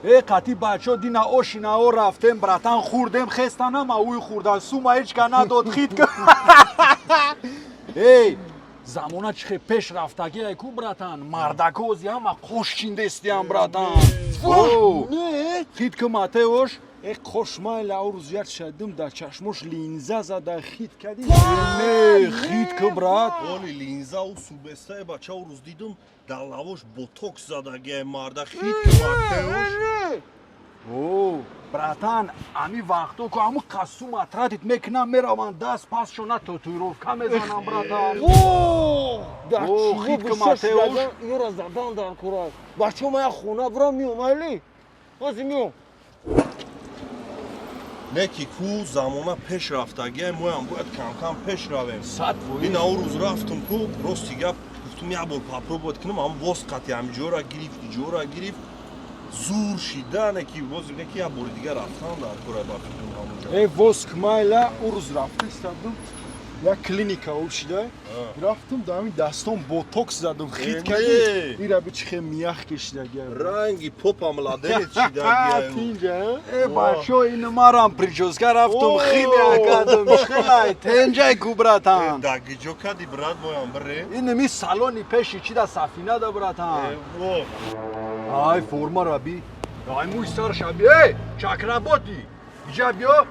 Э, қати бачо дина ошинао рафтем, братан, хӯрдем, хестанам ауи хӯрдан, сума ҳеч ка надод, хит. Эй, замона чихе пеш рафтагӣ ай ку, братан, мардакози ҳама қош чиндестиям, братан. О, Не. Хит ки, Матеош. Э, қош майла, рӯз як шадим, дар чашмош линза зада хит кадӣ. Не, хит ки, брат. Оли линзау субестае, бача, рӯз дидум, дар лавош ботокс задагия марда, хит ки, Матеош. О, братан, ами вақто ку ҳаму қасума тратить мекунам, мераванд, даст пасшона татуировка мезанам, братан. Дар О, чиво хит ки, бисёр Матеош. шудадан, ёра задан дар кора. Бачо, ма як хона бурам, миём, айли. Ҳозир миём. Не ки ку замона пеш рафтагия, моям бояд камкам пеш равем. 100%. Ин ау рӯз рафтум ку, рости гап, гуфтум, як бор попробовать кунам, ам воз қати ҳами ҷора гирифт, ҷора гирифт, зур шида, не ки воз, не ки як бори дигар рафтан дар кора, ба фикрам, ҳамонҷо. Э, воск майла, ӯ рӯз рафта истадум, як клиника об шида, рафтум, дар ҳамин дастон ботокс задум, хит Э, кадӣ. не. Ира би чихе миях кешидагия. Ранги попа младенец шидагия. Тинҷа. Э, бачо, ин марам прическа рафтум, О! химия кардум, хелай тенҷай ку, братан. Да гиҷо кади, брат, моям бире. Ин ми салони пеши чи да сафина да, братан. Во. Ай, формара би, ай, мӯи сар шаби. Эй, Чакработи, иҷа биё.